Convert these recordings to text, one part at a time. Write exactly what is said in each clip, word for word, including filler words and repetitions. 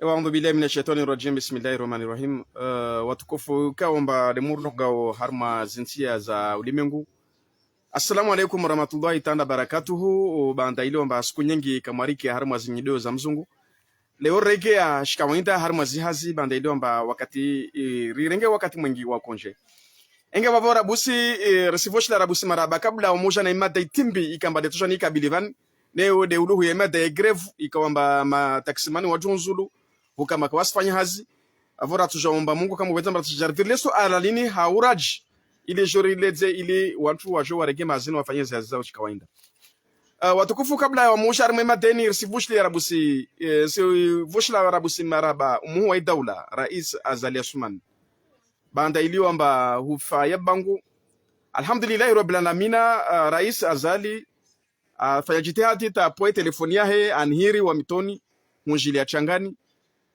Ewa, audhu billahi mina shaitwani rajim, bismillahi rahmani rahim. Eh, watukufu, kaomba lemuru nogao harumwa zintsiya za ulimengu. Assalamu alaikum warahmatullahi taala wabarakatuhu. Baanda ile wamba siku nyengi kamwarike harumwa zinyido za mzungu. Leo rege ya shikawaida harumwa zihazi, baanda ile wamba wakati, eh, rirenge wakati mwengi wa konje. Enge vavo rabusi, eh, risivoshila rabusi marahaba kabla umoja na imada itimbi ikamba de tuja ni kabili vani. Neo de uluhu ya imada ya grève, ikawamba mataksimani wadjunzulu, vuka maka wasifanya hazi. Avo ratuja omba Mungu kama uweza mba ratuja rivirile suala lini ha uraji, ili jori ledze, ili wantru wajo warege mahazi no wafanye zihazi zao shikawaida. Ah, watukufu, kabla ya wamoja harumwa imadeni, risivoshila rabusi, eh, risivoshila rabusi marahaba umuhu wa idaula, Rais Azali Assoumani. Baanda ili wamba hufa ya bangu. Alhamdulillahi Rabbil Alamina, ah, Rais Azali, ah, afanya jitihadi ta pvoe telefoni yahe, anihiri wa mitoni, munjili ya Changani,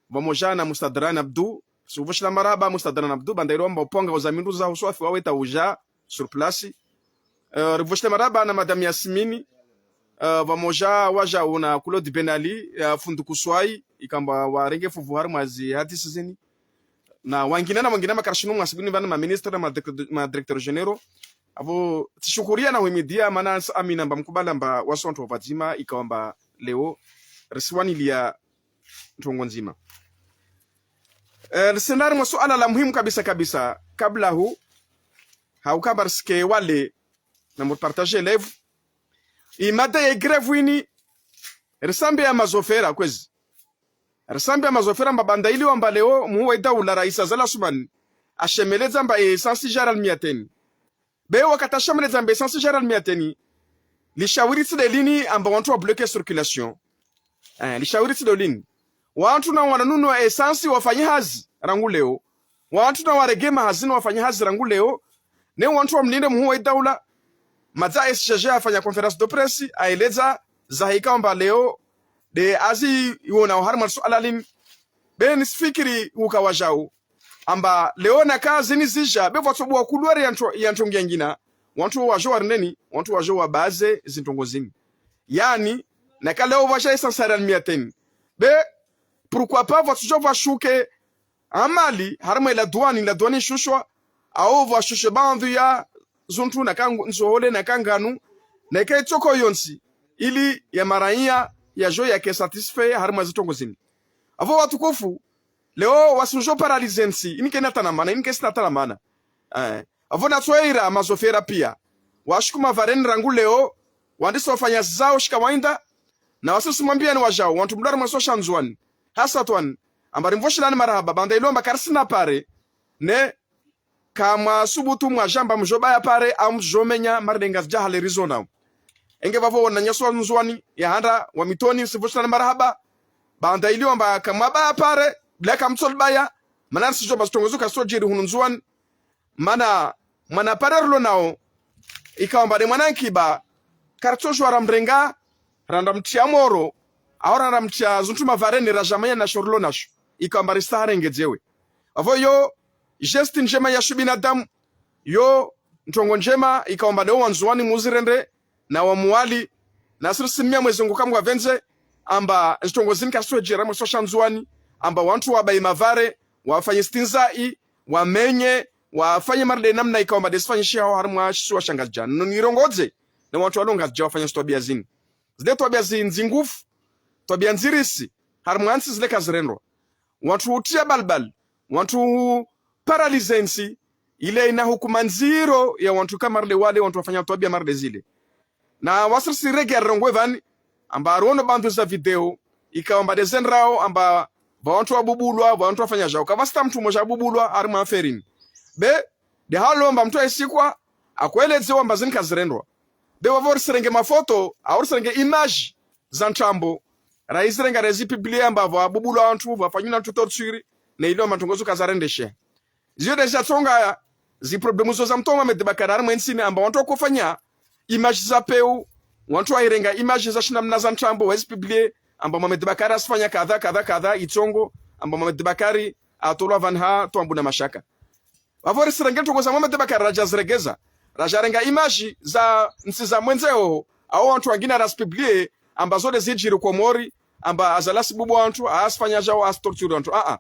vamoja na Mustadran Abdu, risivoshila marahaba Mustadran Abdu, baanda ili wamba upvanga uza mindru za uswafi wawe ta uja sur place. Eh, rivoshila marahaba na Madame Yasmini, eh, vamoja wajau na Claude Ben Ali, eh, fundi Kuswai, ikamba warenge fuvu harumwa zihadisi zini. Na wangina na wangina makarishinu mwasibuni vani maministre na madirecteur, madirecteur généraux. Avo, tsishukuria na huimidia, mana sa amina mba mkubala mba wasi wantru wavadzima, ikawamba leo, risiwaniliya ntrongo ndzima. Eh, risendari mwa suala la muhimu kabisa kabisa, kabla hu, ha ukamba risike wale, na mu partager live. Imada ya grève ini, risambe ya mazofera, kwezi. Risambe ya mazofera mba baanda ili wamba leo, muhu wa idaula Rais Azali Assoumani, ashemeledza mba essence jara almiateni. Be wakati ashemeledza mba essence jara almiateni, lishawiri tsi de lini amba wantru wa bloquer circulation. Eh, lishawiri tsi de lini. Wantru na wanunua essence wafanye hazi rangu leo. Wantru na warege mahazi no wafanye hazi rangu leo. Ne wantru wamlinde muhu wa idaula. Madza S G G afanya conférence de presse, aeledza zahe ikamba leo de azi iwona harumwa suala lini. Be nisifikiri uka wajau amba leo naka zini zija, be vwatsobuwa couloir ya ntro-, ya ntrongo yangina, wantru wajo warindeni, wantru wajo wabaze zintrongo zini. Yani, naka leo vwaja essence jara almiateni. Be, pourquoi pas vwatsujo vwashuke amali, harumwa ila duani, ila duani ishushwa, au vwashushe baadhwi ya zuntru naka ngu-, nzohole naka nganu, naka itsoko yontsi, ili ya maraiya yajo yake satisfait harumwa zintrongo zini. Avo watukufu, leo wasujo paralyser ntsi, ini kena tana mana, ini kesina tana mana. Eh, avo natsoira mazofera pia. Washuku mavareni rangu leo, wandisa wafanya zao shikawaida, na wasi risimwambia ni wajau, wantru mdari mwa sosha Ndzuani. Hasatwani, amba rimvoshilani marahaba, baanda ili wamba karisina pare, ne kamwasubutu mwaja mba mujobaya pare, au mujomenya marde Ngazidja hale rizo nao. Enge vavo wananyasi wa Ndzuani, ya handa wa mitoni, risivoshilani marahaba, baanda ili wamba kamwabaya pare, bila kamtsolibaya, mana risijo mba zintrongo zo kazitsojiri hunu Ndzuani, mana mwana pare rilo nao, ikawamba de mwana nkiba, karitsojua ramrenga, randa mtria moro, au randa mtria zuntru mavareni rajamanya nasho rilo nasho, ikawamba ristaha rengedzewe. Avo yo, geste njema ya shibinadamu, yo, ntrongo njema, ikawamba leo wa Ndzuani muzirende, na wa Mwali, nasi risimia Mwezi Mungu kamwe avendze, amba zintrongo zini kazitsojiri mwe sosha Ndzuani, amba wantru wabaye mavare, wafanye stinzai, wamenye, wafanye marde namna ikawamba de zifanyishiha harumwa shisiwa sha Ngazidja. No nirongodze, na wantru walo Ngazidja wafanya zitwabia zini. Zile twabia zini nzingufu, twabia ndzirisi, harumwa ntsi zile kazirendwa. Wantru utria balbal, wantru paralyser ntsi, ile ina hukuma ndziro ya wantru ka marde wale, wantru wafanya twabia marde zile. Na wasi risirege ya rirongwe vani, amba arono bandhu za video, ikawamba de zendrao, amba va wantru wabubulwa, va wantru wafanya jao. Kavasita mntru moja abubulwa, harumwa mferini. Be, de halo amba mntru aisikwa, akweledze wamba zini kazirendwa. Be wavo risirenge mafoto, au risirenge image za ntrambo, raizirenga raizipublier amba vwabubulwa wantru, vwafanywa wantru torture, ne ilo amba ntrongo zo kazarendeshe. Ziyo de zatsonga zi problème zo za mtoma Mohamed Bacar harumwa ntsini amba wantru wakofanya image za peu, wantru wairenga image za shinamna za ntrambo, waizipublier, amba Mohamed Bacar asifanya kadha, kadha, kadha, itsongo, amba Mohamed Bacar atolwa vani ha twambu na mashaka. Vavo risirenge ntrongo za Mohamed Bacar raja ziregeza. Raja renga image za ntsi za mwendze hoho, au wantru wangina rasipublier, amba zo de zijiri Komori, amba azalasi bubu wantru, asifanya djao, asitorture wantru. Aa.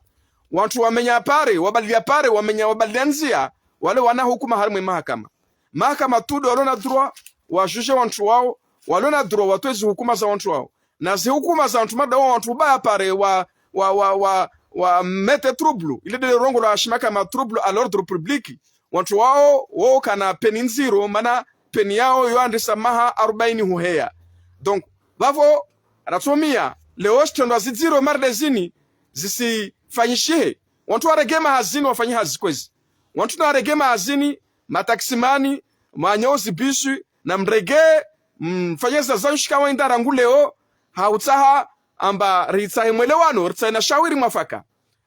Wantru wamenya pare, wabaliya pare, wamenya wabaliya ndzia, wale wana hukuma harimwa ye mahakama. Mahakama tu ndo walo na droit, wajuge wantru wao, walo na droit, watowe zihukuma za wantru wao. Na zihukuma za wantru mada wa wantru ubaya pare, wa, wa, wa, wa, wa mete trouble. Ile ndele rongoa la shimaka ma trouble à l'ordre public. Wantru wao, wo kana peni ndziro, mana peni yao yo andisa maha arubaini huheya. Donc, vavo, ratsomia, leo shitrendwa zidziro marde zini, zisifanyishihe. Wantru warege mahazini, wafanye hazi kwezi. Wantru na warege mahazini, mataksimani, manyozi bisi, na mrege, mfanye za zanyu shika wenda rangu leo, ha utsaha, amba ritsahe mwelewano, ritsahe na shawiri mwafaka.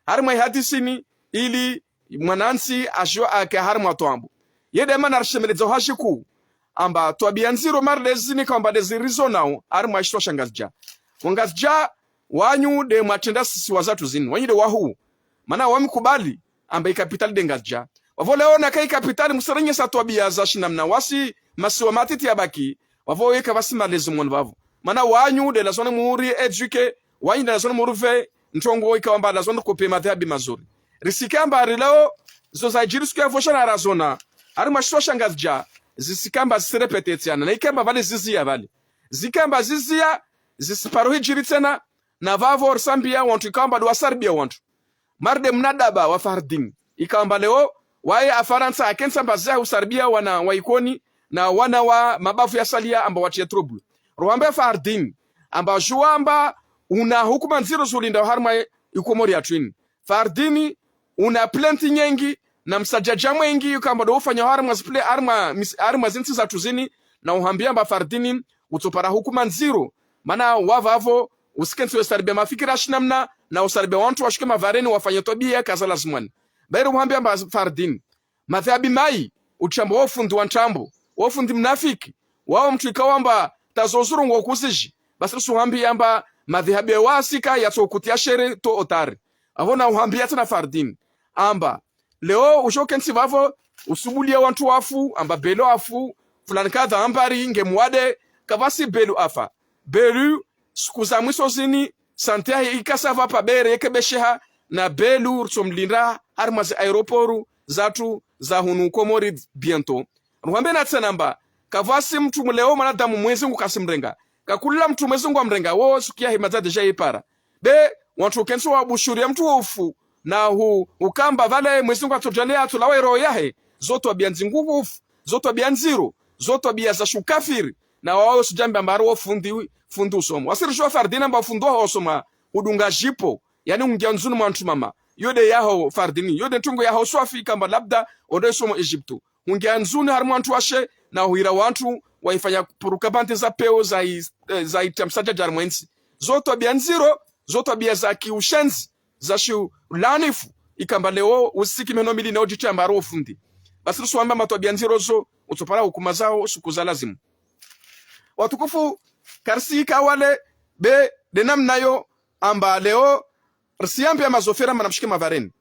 Harimwa ye hadisi ini, ili mwanantsi ashiwa ake harimwa twabu. Ye nde mana rishemeledza uhashi kuu, amba twabiya ndziro marde zini kamba ndezi rizo nao, harimwa ye shisiwa sha Ngazidja. Wa Ngazidja, wanyu nde mwatrenda zisiwa zatru zini, wanyu nde wahuu. Mana wami kubali, amba ye kapitali nde Ngazidja. Wavo leo naka ye kapitali musirenyesa twabiya za shinamna wasi masiwa matiti yabaki, wavo yeka vasi malezi mwana vavo. Mana wanyu nde lazima muri éduquer, wanyu nde lazima muri ve, ntrongo ikao amba lazima rikope madhihabi mazuri. Risike amba rileo, zo zajiri siku ya voshana razona, harimwa shisiwa sha Ngazidja, zisike amba zisirépéter tsena, na ike amba vale ziziya vale. Zike amba ziziya, zisiparo hijiri tsena, na vavo risambia wantru ikao amba ndo wasaribiya wantru. Marde mnadaba wa Fahardini. Ikao amba leo, waye Afarantsa akentsi amba ziya husaribiya wana wa Ikoni na wana wa mabavu ya saliya amba watriye trouble. Ruhambia Fahardini, amba juwa amba una hukuma ndziro zulinda harimwa ye Komori yatru ini. Fahardini, una plainte nyengi, na msadjadja mwengi, ikao amba ndo ufanya harimwa ziple-, harimwa mis-, harimwa zintsi zatru zini, na uhambia amba Fahardini, utsopara hukuma ndziro, mana wa vavo, usikentsi wesaribiya mafikira shinamna, na usaribiya wantru washuke mavareni wafanye twabiya kaza lazimwani. Bairi uhambia amba Fahardini. Madhihabi mayi, utramba wo fundi wa ntrambo, wo fundi mnafiki, wao mtru ikao amba tazo zurungo kuziji, basi risuhambia amba madhihabi wasika yatsokutia shere to otari. Avo na uhambia tsena Fahardini. Amba, leo ujo kentsi vavo, usubulia wantru wafu, amba Belu afu, fulani kadha ambari, nge mwade, kavasi Belu afa. Belu, suku za mwiso zini, santé yahe ikasa va pabere yekebesheha, na Belu ritsomlinda harimwa zi aéroport zatru za hunu Komori bientôt. Ruhambia na tsena amba, kavasi mtru mleo mwanadamu Mwezi Mungu kasimrenga. Kakulila mtru Mwezi Mungu amrenga, wo suku yahe madza déjà yipara. Be, wantru ukentsi wabushuriya mtru ufu, na hu-, ukamba vale Mwezi Mungu atsodjaliya atsolawa ye roho yahe, zo twabiya nzingu ufu, zo twabiya ndziro, zo twabiya za shukafiri, na wao sujambi amba ari wo fundi, fundi usoma. Wasi rijuwa Fahardini amba fundi waho usoma, udunga jipo, yaani ungia ndzuni mwa ntru mama. Yo nde yaho Fahardini, yo nde ntrongo yaho swafi kamba labda ondo isomo Egypto. Hungia ndzuni harimwa wantru washe, na huhira wantru, waifanya propagande za pewu, za i-, eh, za itia msadjadja harimwa entsi. Zo twabiya ndziro, zo twabiya za kiushenzi, za shiulanifu, ikamba leo usiki meno mili na udjitria amba ari wo fundi. Basi risuhamba amba twabiya ndziro zo, utsopara hukuma zaho, suku za lazimu. Watukufu, karisi ika wale, be, nde namna yo, amba leo, risiyambia mazofera amba namshuke mavareni.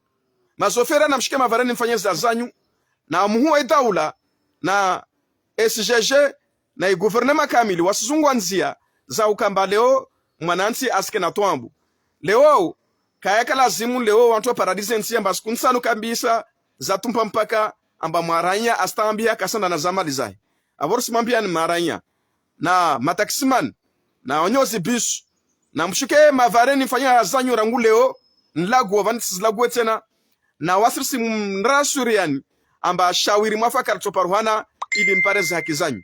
Mazofera namshuke mavareni mfanye za zanyu, na muhuu wa idaula, na S G G, na i gouvernement kamili, wasizungua ndzia, za ukamba leo, mwanantsi asike na twabu. Leo, kayaka lazimu leo wantru waparalize ntsi amba siku ntsanu kabisa, za tumpa mpaka, amba mwaranya astambiha kasanda na za mali zahe. Avo risimwambia ni maranya, na mataximan, na wanyozi bisi, na mshuke mavareni mfanye hazi zanyu rangu leo, nlaguo vani tsizilaguwe tsena, na wasi risi mrasuriani, amba shawiri mwafaka ritsoparuhana, ili mpare ze haki zanyu.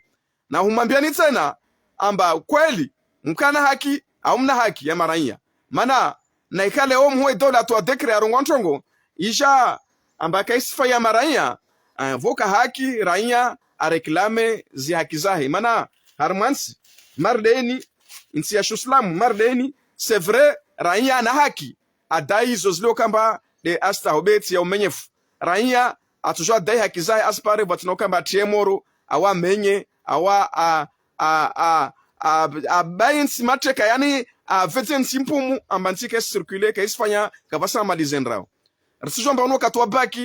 Na humwambiani tsena, amba kweli, mkana haki, au mna haki ya maranya. Mana, na ika leo muhuu wa idaula atowa décret ya rongoa ntrongo, isha amba kaisi fa ya maranya, eh, vo ka haki, ranya, areklame zi haki zahe. Mana, harimwa ntsi, mardeni, ntsi ya shiusilamu, mardeni, c'est vrai, ranya ana haki, adai zo zilio kamba nde astaho be tsi ya umenyefu. Ranya, atsujua adai haki zahe asipare, vwatsina ukamba atriye moro, au amenye, au a, a, a, a, a, abaye ntsi mateka, yaani, avedze ntsi mpumu, amba ntsi kaisi circuler, kaisi fanya, kavasa mali zendrao. Risijua amba unu wakati wa bac,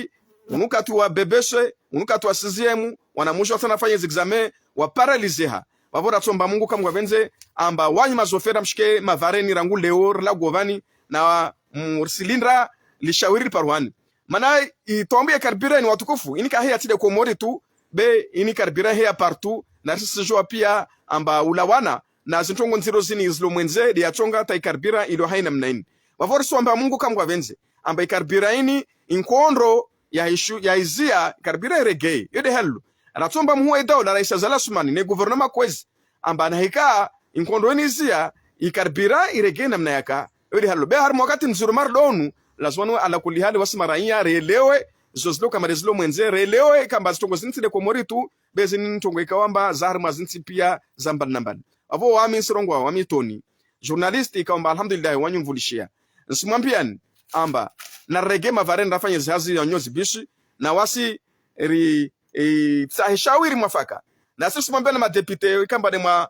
unu wakati wa B B C, unu wakati wa sixième, wana mwisho watsana fanya ze examen, waparalizeha. Vavo ratsomba Mungu kamgwavendze, amba wanyu mazofera mshike mavareni rangu leo rila govani, na, mm, risilindra lishawiri liparwani. Mana itwambu ya karibira ini watukufu, ini kahe ya tsi de Komori tu, be ini karibira heya partout, na risisijua pia amba ulawana, na zintrongo ndziro zini zilo mwendze, de yatsonga ta ikaribira ilo haina mna ini. Vavo risomba Mungu kamgwavendze, amba ikaribira ini, inkondro ya ishu, ya izia, ikaribira iregei, yo de helu. Ratsomba muhuu wa idaula, raisi Azali Assoumani, ne gouvernement kwezi, amba nahika, inkondro ini izia, ikaribira iregei namna yaka, yo de helu. Be harimwa wakati mdziro mardonu, lazima nu ala kulli hali wasi maraiya relewe, zo zilo kamba de zilo mwendze, relewe, kamba zintrongo zini tsi de Komori tu, be zini ntrongo ikao amba, za harimwa zintsi pia, za mbali na mbali. Avo wami nsirongoa, wami Tony. Journaliste ikao amba, alhamdulillah, wanyu mvulishia. Nsimwambiani, amba, na rege mavareni rafanye zihazi ya nyozi bishi, na wasi ri, e, tsahe shawiri mwafaka. Na si nsimwambiani madepite, ikamba de mwa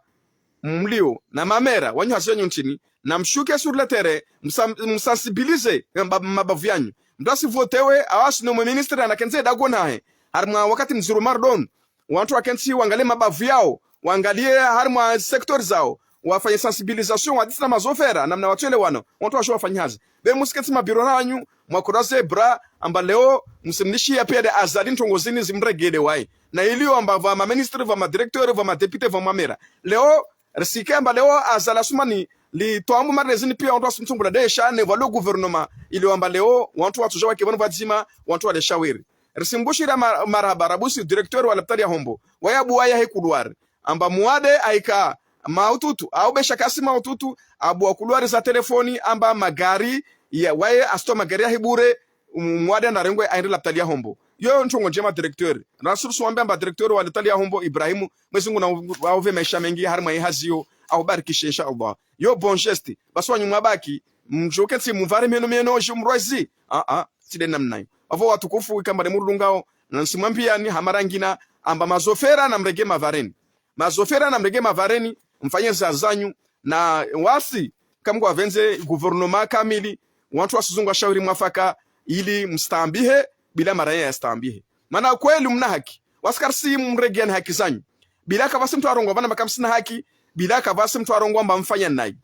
mlio, na mamera, wanyu hazi yanyu ntrini, na mshuke sur le terrain, msa-, msensibilize mba-, mabavu yanyu. Mtu asivotewe, awasi no mwe ministre anakendze dago nahe. Harimwa wakati mdziro mardonu, wantru wakentsi wangalie mabavu yao, wangalie harimwa secteur zao, wafanye sensibilisation, wadisi na mazofera, namna watsuelewana, wantru washo wafanye hazi. Be musikentsi mabiro hanyu, mwakuraze bra, amba leo, msimlishiya pia de Azali ntrongo zini zimregele waye. Na ilio amba va maministre, va madirecteur, va madepite, va mamera. Leo, risike amba leo, Azali Assoumani, litwambu marezini pia wantru wasimtsungula desha, ne valo gouvernement, ilio amba leo, wantru watsuja wake vanu vadzima, wantru wale shawiri. Risimbushira ma-, marahaba, rabusi directeur wa lapitali ya Hombo. Waye abuwa yahe couloir. Amba mwade aika maututu, au besha kasi maututu, abuwa couloir za telefoni, amba magari, ya, waye asitowa magari yahe bure, um, mwade anarengwe aende lapitali ya Hombo. Yo ntrongo ndjema directeur. Rasulusu wambe amba directeur wa lapitali ya Hombo, Ibrahimu, Mwezi Mungu na u-, auve maesha mengi, harimwa ihazi yo, aubarikishe, insha Allah. Yo bon geste. Basi wanyu mwabaki, mdjoke ntsi muvare meno meno, ji mrwazi. Ah, ah, tsi de namna iyo. Avo watukufu, ikamba de murudungao, na nsimwambiani, hamara ngina, amba mazofera na mrege mavareni. Mazofera na mrege mavareni, mfanye zihazi zanyu, na wasi, kamgwavendze gouvernement kamili, wantru wasizunga shawiri mwafaka, ili mstambihe, bila maraya yastambihe. Mana kweli mna haki, wasi karisi mregeani haki zanyu. Bila kavasi mtru arongoa vana makamsina haki, bila kavasi mtru arongoa amba mfanya nayi.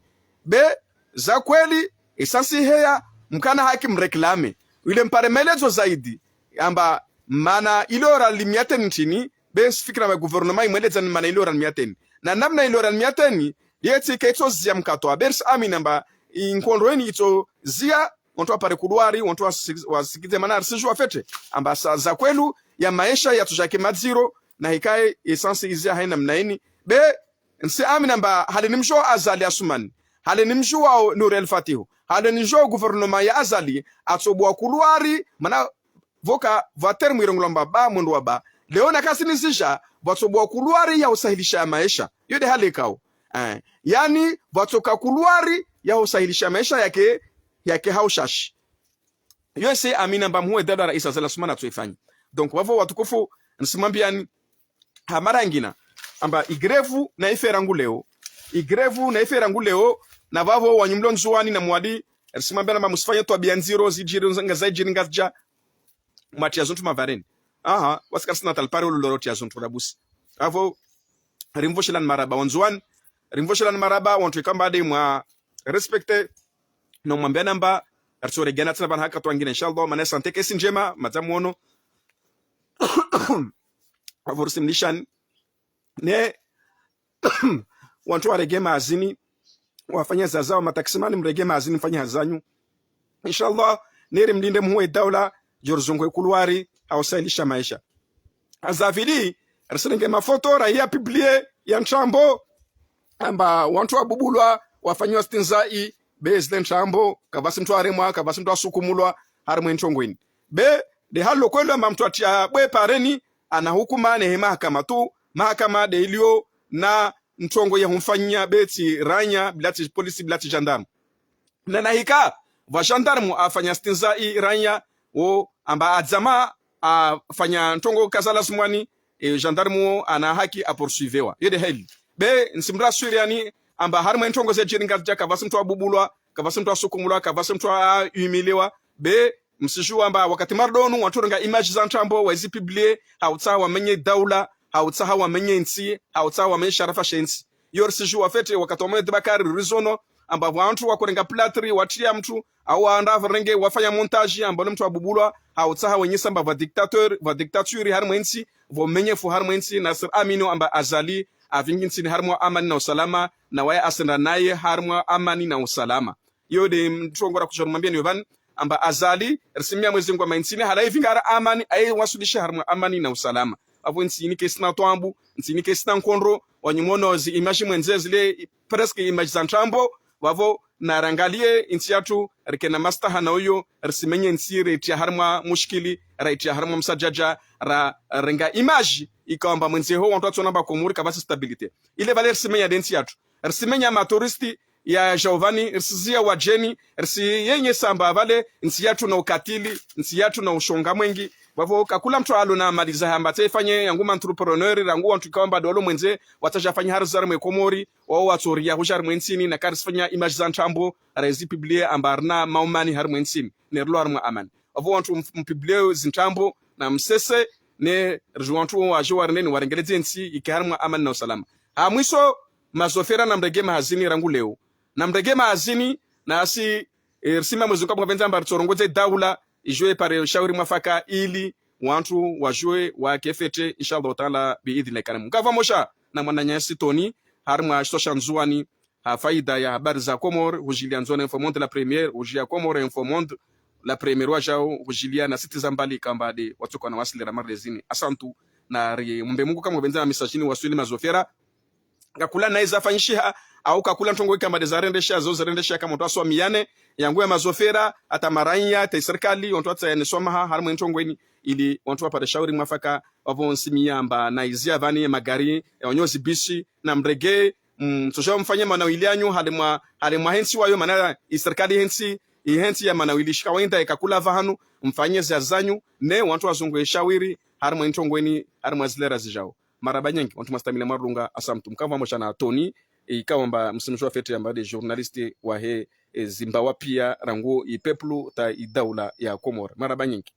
Be, za kweli, esansi heya, mkana haki mreklame. Ile mpare maelezo zaidi, amba mana ilo ralimia teni ntrini, be nsifikira ma gouvernement imwelezani mana ilo ralimia teni. Na namna ilo ralimia teni, yetsi kaitso zia mkato, be risi amini amba inkondro ini itso zia, wantru wapare couloir, wantru wasi-, wasikize mana risijua fete. Amba sa za kweli ya maesha yatsujake madziro, na hikaye esansi izia haina mna ini. Be, nsi amini amba hale ni mdjo Azali Assoumani, hale ni mdjo wao Nouri El Fatihu, hale ni mdjo gouvernement ya Azali, atsobuwa couloir, mana voka va terme irongolwa amba ba, mwendo wa ba. Leo na kasi ni zija, vatsobuwa couloir ya usahilisha ya maesha. Yo de hale kao. Eh, yani, vatsoka couloir ya usahilisha maesha yake, yake ha ushashi. Yo nsi amini amba muhuu wa idaula raisi Azali Assoumani atsoifanya. Donc, vavo watukufu, nsimwambiani, hamara ngina, amba igrève na ife rangu leo, igrève na ife rangu leo, na vavo wanyu mlo Ndzuwani na Mwali, nsimwambiani amba musifanye twabia ndziro, zidjiri, nga zaidjiri, ngazidja, mwatia zontru mavareni. Aha, wasi karisina talpare ulu loro tia zontru rabusi. Avo, rimvoshelani marahaba wa Ndzuwani, rimvoshelani marahaba, wantru ikamba de mwa respecte, no mwambiana amba, ritsoregeana tsena vana haka twangina, insha Allah, mana santé kaisi ndjema, madzamu ono. Avo risimlishani. Ne, wantru warege mahazini, wafanye zihazi zao, mataximani mrege mahazini, mfanye hazi zanyu. Insha Allah, neri mlinde muhuu wa idaula, djo rizunguhe couloir, ha usahilisha maesha. Azavili, risilenge mafoto, rahiya publie, ya ntrambo, amba wantru wabubulwa, wafanyiwa stinzai, be zile ntrambo, kavasi mtru aremwa, kavasi mtru asukumulwa, harimwa entrongo ini. Be, de halo kweli amba mtru atia bwe pareni, ana hukuma nehe mahakama tu, mahakama de ilio na ntrongo ya humfanya be tsi ranya, bila tsi polisi, bila tsi gendarme. Na nahika, va gendarme afanya stinzai ranya, wo amba adzama afanya ntrongo kaza lazimwani, e, gendarme wo ana haki apoursuivewa. Yo de heli. Be, nsimraswiriani, amba harimwa entrongo zedjiri ngazidja kavasi mtru abubulwa, kavasi mtru asukumulwa, kavasi mtru ahumiliwa. Be, msijua amba wakati mardonu, wantru renga image za ntrambo, wazipublie, ha utsaha wamenye daula, hautsaha wamenye ntsi, hautsaha wamenye sharafa she ntsi. Iyo risidjuwa fete wakati wa Mohamed Bacar rizono, amba wantru wakorenga plâtre, watriya mtru, au wandru warenge wafanya montage, amba no mtru abubulwa, hautsaha wenyesa amba pvwa dictateur, pvwa dictature harimwa entsi, pvo menyefu harimwa entsi, nasi riamini amba Azali, apvingi ntsini harimwa amani na usalama, na waye asenda naye harimwa amani na usalama. Iyo nde mtrongo rakuja rimwambia niyo pvanu, amba Azali, risimia Mwezi Mungu amba ntsini, halafu apvinga harimwa amani, aye wasudishe harimwa amani na usalama. Apvo ntsi ini kaisina twaabu, ntsi ini kaisina nkondro, wanyu mwono zi image mwendze zile, presque image za ntrambo, pvapvo narangalie ntsi yatru, rikena mastaha na uyo, risimenye ntsi, retriya harimwa mushkili, ratriya harimwa msadjadja, ra, renga image, ikao amba mwendze ho, wantru watsona amba Komori kapvatsi stabilité. Ile pvale risimenya nde ntsi yatru. Risimenya matouristi yajao pvanu, risiziya wadjeni, risiyenyesa amba pvale, ntsi yatru na ukatili, ntsi yatru na ushonga mwengi. Pvapvo kakula mtru alo na mali zahe amba tse ifanye yangu ma entrepreneur, rangu wantru ikao amba ndo walo mwendze, watsaha afanye hazi harimwe Komori, wao watsoria hudja harimwe ntsini, na karisifanya image za ntrambo, raizi publier amba rina maumani harimwe ntsini, ne rilo harimwa amani. Pvapvo wantru mf-, mpublier zintrambo, na msese, ne ridjuwa wantru wo waje warineni warengeledze ntsi ike harimwa amani na usalama. Ha mwiso, mazofera namrenge mahazini rangu leo. Namrenge mahazini, nasi, e, risimia Mwezi Mungu kapvwapvendza amba ritsorongoze daula, idjuwe pare shawiri mwafaka ili wantru wadjuwe wake fete, inshallah taala, bi idhnillahi karim. Nkapvwa mosha na mwananyasi Tony, harimwa shisiwa sha Ndzuwani, ha faida ya habari za Comores, hudjilia Ndzuwani Info Monde la Première, hudjilia Comores Info Monde la Première wajao, hudjilia na site za mbali kamba nde watsoka na wasili ra marezini. Asantu, na rimombe Mungu kapvwapvendza message ini iwaswili mazofera. Kakula nayi zafanyishiha, au kakula ntrongo ikao amba nde zarendesha, zo zarendesha kama wantru waswamiyane, yangu ya mazofera, hata maraiya, hata isirikali, wantru watsayane swamaha, harimwa introngo ini, ili wantru wapare shawiri mwafaka, wapvo nsimia amba nayi ziya pvanu ya magari, ya wanyozi bisi, namrenge, mm, mtsodja mfanye manawili yanyu, harimwa, harimwa hentsi wayo, mana isirikali hentsi, ihentsi ya manawili shikawaida ikakula pvahanu, mfanye ziya zanyu, ne wantru wazunguhe shawiri, harimwa introngo ini, harimwa zilera zijao. Marahaba nyengi, wantru mastamile mwarunga, asantu. Mkapvwa mosha na Tony, ikao amba msimamizi wa fete amba nde journaliste wahe, e, zimbawa pia rangu ipepulu ta idaula ya Comores. Marahaba nyengi.